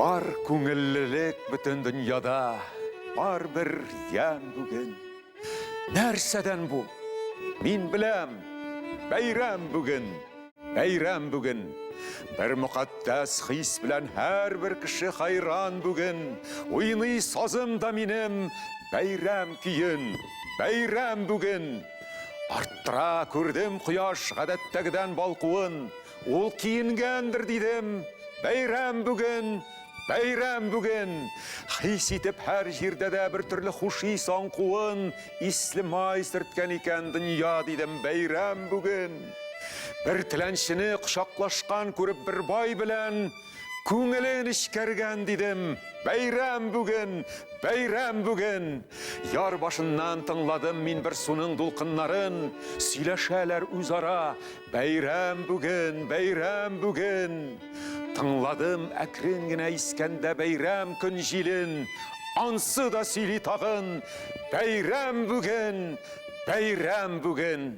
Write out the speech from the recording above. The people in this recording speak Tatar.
Бар күңеллелек бөтен дөньяда, бар бер ямь бүген. Нәрсәдән бу? Мин беләм, бәйрәм бүген, бәйрәм бүген. Бер мөкатдәс хис белән һәрбер кеше хайран бүген. Уйный сазым да минем бәйрәм көен, бәйрәм бүген. Арттыра күрдем кояш гадәттәгедән балкуын. Ул киенгәндер, дидем. Бәйрәм бүген, бәйрәм бүген. Хис итеп һәр җирдә дә бер төрле хуш ис аңкуын, исле май сөрткән икән дөнья, дидем, бәйрәм бүген. Бер теләнчене кочаклашкан күреп бер бай белән, Күңеле нечкәргән, дидем, бәйрәм бүген, бәйрәм бүген. Яр башыннан тыңладым мин бер суның дулкыннарын, сөйләшәләр үзара, бәйрәм бүген, бәйрәм бүген. Тыңладым әкрен генә искәндә бәйрәм көн җилен, ансы да сөйли тагын, бәйрәм бүген, бәйрәм бүген.